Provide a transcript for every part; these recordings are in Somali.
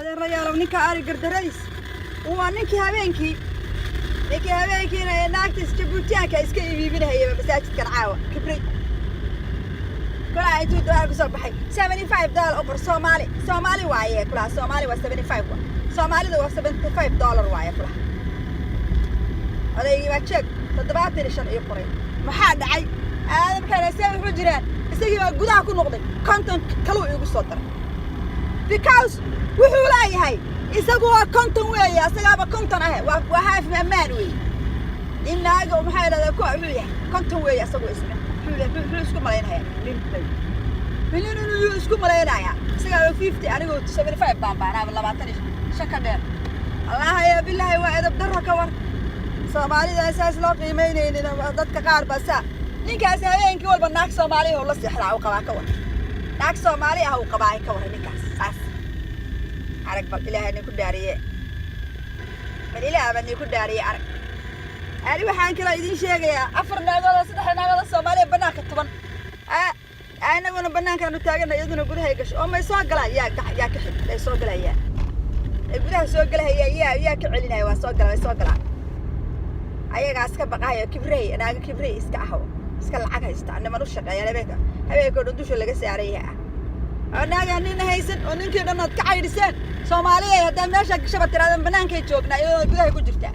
Adeerayaalow, ninka ari gardaradiis waa ninkii habeenkiina ee naagtiis Jabuutiyaanka iska ibiibinahayaba masaajidkan caawa kibray. Kulaa intuu dolaar kusoo baxay $75 u qor. Soomaali, Soomaali waaye kulaa. Soomaali waa 75 wa Soomaalida waa $75 waaye kulaa. Odaygii baa jeeg 75 ii qoray. Maxaa dhacay? Aadamkana see wuxuu jiraan, isagii baa gudaha ku noqday, 50 kaluu iigu soo daray, because wuxuu leeyahay isagu waa 50 weeye, isagaaba 50 ah, waa half man weeye. Nin naaga maxaa idhahdaa kuwa wuxuu yahay 50 weeye isagu isna. Muxuu isku malaynayaa? Nin nin inuu isku malaynayaa. Isagaaba 50, anigoo 75 baan baanaaba 25 ka dheer. Allaha ya bilaahi, waa edab darro. Ka war Soomaalida saas loo qiimaynaynin. Dadka qaar baa saa. Ninkaas habeenkii walba naag Soomaaliya oo la seexdaa u qabaa. Ka war naag Soomaali ah uu qabaa. Ka war ninkaas saas arag. Bal Ilaahay nin ku dhaariye, bal Ilaah baa nin ku dhaariye, arag. Ani waxaan kaloo idiin sheegayaa afar naagood oo saddex naagood oo Soomaaliya banaanka tuban, anaguna banaankaanu taagana, iyaduna gudahay gasho oo may soo galaan. Yaa ka xig ay soo galayaan, ay gudaha soo galahayaan. Yaa ka celinaya? Waa soo gala, way soo galaan. Ayagaa iska baqahayo, kibrey, naaga kibrey iska ah, iska lacag haysta, niman u shaqeeyaan, habeenka o dhan dusha laga saaran yahay ah, oo naagaa nina haysan oo ninkii dhan aad ka caydhiseen. Soomaaliya haddaa meesha gashaba tiraadaan banaankay joognaa, iyadoo gudahay ku jirtaa.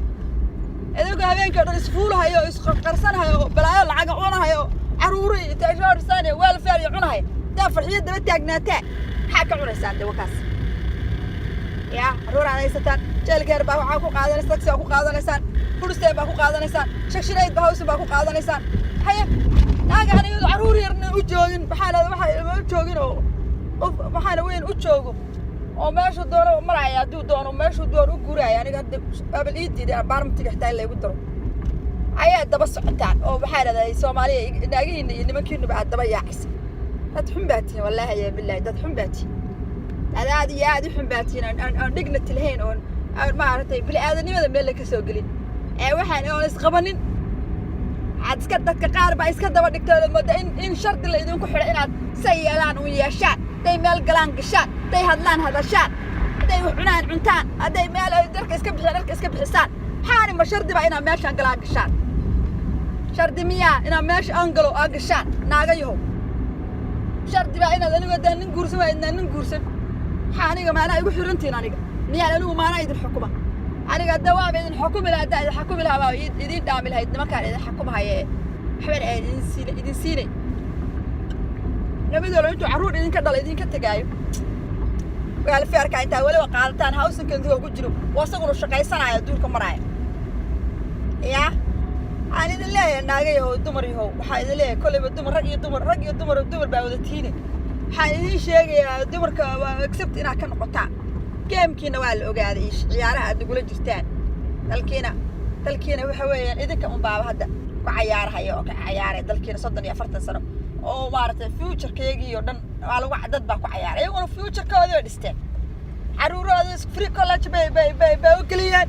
Idinkoo habeenkii o dhan isfuulahayo oo isqarsanhayo oo balaayo lacaga cunahayo oo caruuro iyo taashorsaan iyo welfare iyo cunahayo, haddaa Farxiyo daba taagnaataa, maxaa ka cunaysaan? De wakaas ya carruur aad haysataan, childcare baa waxaa ku qaadanaysa, taxi baa ku qaadanaysaan, food stamp baa ku qaadanaysaan, Section 8 baa housing baa ku qaadanaysaan. Haye, naaga aan iyadu carruur yarna u joogin, maxaa lahada, waxa u joogin oo qof maxaana weyn u joogo oo meeshuu doono maraya, hadduu doono meeshuu doono u guuraya. Aniga hadda baabal ii diiday apartmentiga xitaa in laygu daro ayaa daba socotaan oo maxaa dhahday Soomaaliya naagihiina iyo nimankiinuba aad daba yaacaysa. Dad xun baa tihiin, wallaahi ya bilaahi, dad xun baa tihiin, dad aad iyo aad u xun baa tihiin, aan dignity lahayn, oon aan maaragtay bini aadanimada meel la ka soo gelin ee waxaan oon isqabanin. Waxaad iska dadka qaar baa iska daba dhigtay oo mooda in shardi la idinku xidho inaad say yeelaan uun yeeshaan, hadday meel galaan gashaan, hadday hadlaan hadashaan, hadday wax cunaan cuntaan, hadday meel ay dharka iska bixiyaan dharka iska bixisaan. Maxaani ma shardi baa inaad meeshaan galaan gashaan? Shardi miyaa inaad meesha aan galo aa gashaan? Naaga yahow, shardi baa inaad anigu haddaan nin guursan waa idnaan nin guursan? Maxaa aniga maanaa igu xirantihin? Aniga miyaan anigu maanaa idin xukuma? Aniga hadda waaba idin xukumi lahaa, haddaa idin xukumi lahaa baa idiin dhaami lahayd nimankaan idin xukumahaya ee waxbana aan idin siinay. Labadooda intuu carruur idinka dhala idinka tegaayo, welfareka intaa weliba qaadataan, housingka intuu ku jiro oo isaguna shaqaysanaayo, duurka maraaya. Yaa waxaan idin leeyahay, naaga yahow, dumar yahow, waxaan idin leeyahay kolleyba dumar, rag iyo dumar, rag iyo dumar, dumar baa wada tiine. Waxaan idiin sheegayaa dumarka waa accept inaad ka noqotaan gamekiina. Waa la ogaaday iyo ciyaaraha aad nagula jirtaan. Dalkiina waxa weeyaan idinka un baaba hadda ku cayaarahaya oo ka cayaaraya dalkiina 30 iyo 40 sano oo maaragtay futurekeygii oo dhan waa lagu dad baa ku cayaaray. Iyaguna futurekoodii bay dhisteen, carruurahoodii free college bay u geliyeen,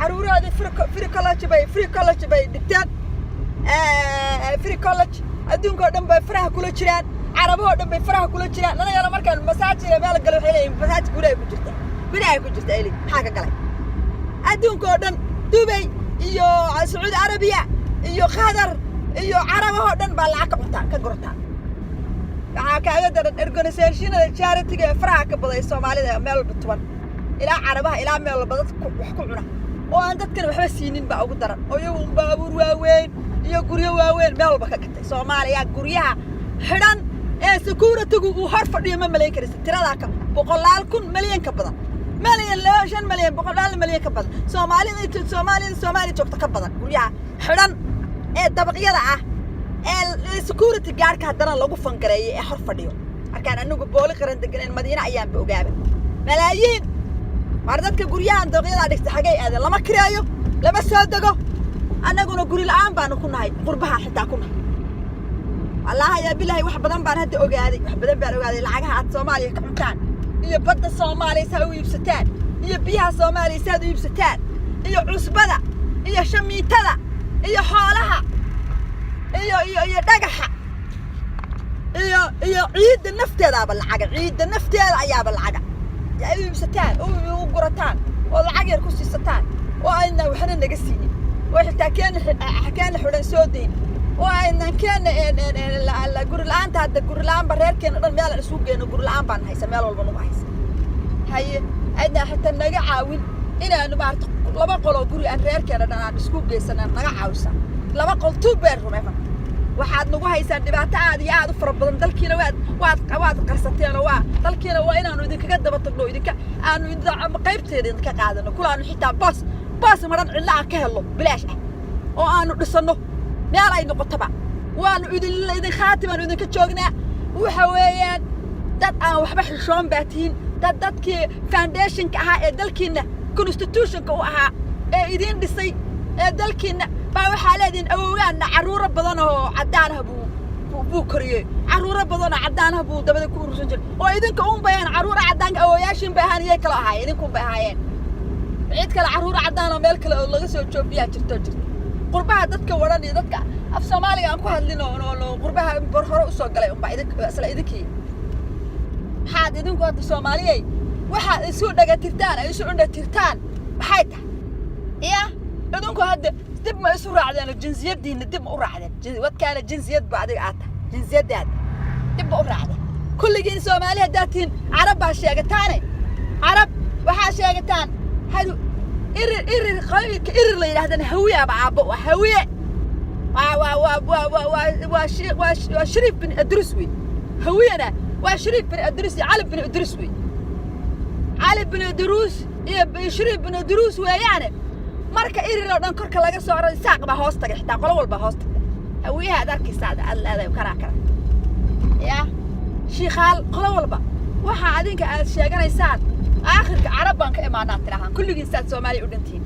carruurahoodii free college bay dhigteen, free college adduunka oo dhan bay faraha kula jiraan, Carabahoo dhan bay faraha kula jiraan. Anagana markaan masaajida meel galo waxay leeyihin masaajid gudahay ku jirta, gudahay ku jirta. Eli maxaa ka galay adduunka oo dhan? Dubay iyo Sacuudi Arabiya iyo Qatar iyo Carabahoo dhan baa lacag ka cuntaa, ka gurtaa. Waxaa kaaga daran organizationada charityga ee faraha ka baday Soomaalida meel walba tuban, ilaa Carabaha, ilaa meel walba dadka wax ku cuna oo aan dadkan waxba siinin baa ugu daran, oo iyagu un baabuur waaweyn iyo guryo waaweyn meel walba ka gatay. Soomaaliya guryaha xidhan ee securitygu uu hor fadhiyo ma malayn karaysa tiradaa, ka boqolaal kun malyan ka badan, malyan, laba, 5 malyan, boqolaal malyan ka badan. Soomaalida inta Soomaalida Soomaaliya joogta ka badan guryaha xidhan ee dabaqyada ah ee security guardka haddana lagu fangareeyay ee hor fadhiyo. Markaan anigu Booli Qaran deganeen Madiine ayaanba ogaaba malaayiin. Waar dadka guryahan dabaqyadaa dhigta xagay aadeen? Lama kireeyo, lama soo dego. Annaguna guri la'aan baanu ku nahay, qurbaha xitaa ku nahay. Wallaahi yaa bilaahi, wax badan baan hadda ogaaday, wax badan baan ogaaday. Lacagaha aad Soomaaliya ka cuntaan iyo badda Soomaaliya saa u iibsataan iyo biyaha Soomaaliya saad u iibsataan iyo cusbada iyo shamiitada iyo xoolaha iyo dhagaxa iyo ciidda nafteedaaba lacaga, ciidda nafteeda ayaaba lacaga. ay iibsataan oo u gurataan oo lacag yar ku siisataan oo ayna waxna naga siinin oo xitaa keena xidhan soo dayn oo aynan keena guri la-aanta. Hadda guri la-aan ba reerkeena dhan meelaan isugu geyno, guri la-aan baan haysa, meel walba nagu haysa. Haye, aydna xitaa naga caawin inaanu maarata laba qoloo guri aan reerkeena dhan aan isku geysana naga caawisa, laba qol, two bedroom even. Waxaad nagu haysaan dhibaato aad iyo aad u fara badan. Dalkiina waad qarsateen oo waa dalkiina waa inaanu idinkaga daba tagno, idinka aanu qaybteeda idinka qaadano, kulaanu xitaa boos maran cidla aan ka helno bilaash ah oo aanu dhisanno meel ay noqotoba. Waanu idin khaati baanu idinka joognaa. Waxa weeyaan dad aan waxba xishoon baa tihiin, dadkii foundationka ahaa ee dalkiina constitutionka u ahaa ee idiin dhisay ee dalkiina baa waxaa leedihin awowgaanna carruuro badan oo caddaan ah buu koriyey, carruuro badan oo caddaan ah buu dabada ku urursan jiray. Oo idinka un bay ahaan carruura caddaanka, awooyaashiin bay ahaan, iyay kale ahaayeen, idinkun bay ahaayeen. Cid kale carruuro caddaan oo meel kale oo laga soo joofiyaa jirto. Qurbaha dadka waran iyo dadka af Soomaaliga aan ku hadlin oo qurbaha bar hore usoo galay unbaa idink isla idinkii. Maxaad idinku hadda Soomaaliyey waxaad isu dhagatirtaan ay isu indhatirtaan maxay tahay? Ya idinku hadda dib ma isu raacdeen? Jinsiyadiina dib ma u raacdeen? Wadkaana jinsiyad ba adiga aad tahay, jinsiyadaada dib ma u raacdeen? Kulligiin Soomaali haddaad tihiin, Carab baa sheegataane, Carab waxaa sheegataan hadu Irir, qabiilka Irir la yidhahdana Hawiyaaba aabbo u ah. Hawiye waa Shariif bin Idris wey. Hawiyena waa Shariif bin Idris iyo Cali bin Idris wey. Cali bin Idruus iyo Shariif bin Idruus weeyaane. Marka Irir oo dhan korka laga soo aro, Isaaq baa hoos tagay, xitaa qolo walbaa hoos tagta. Hawiyaha aad arkaysa aad leedahay karaa kara ya Shiikhaal, qolo walba waxa adinka aad sheeganaysaan aakhirka Carab baan ka imaanaa tidhahaan. Kulligiin saad Soomaaliya u dhantihiin,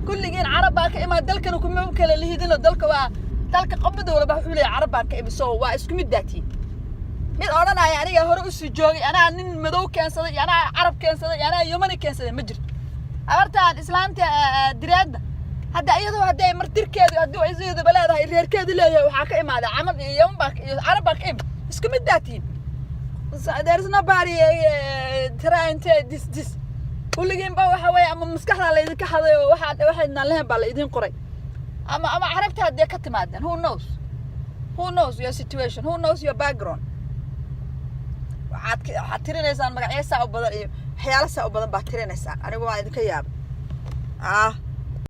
kulligiin Carab baan ka imaan. Dalkana kuma kala lihidino, dalka waa dalka qobada walba wuxuu leeyahay Carab baan ka imi. So waa isku mid baatiin. Mid odhanaya aniga hore usii joogay, anaa nin madow keensaday iyo anaa Carab keensaday iyo anaa Yomani keensaday ma jirto. Abartaan islaanta direedda hadda iyadoo hadday martirkeedu haddii iyadaba leedahay reerkeedu leeyahay waxaa ka imaaday Camal iyo Yaman baa iyo Carab baan ka imi. Isku mid baatiin. There is nobody trying to this. Kulligiin ba waxa weeye ama maskaxda laydinka haday oo waxaydnaan lahayn baa la idin qoray, ama Carabta haddee ka timaadeen. Who knows, who knows your situation, who knows your background? Waxaad tirinaysaan magacyo saa u badan iyo waxyaalo saa u badan baad tirinaysaan. Anigu waa idinka yaaba. Ah.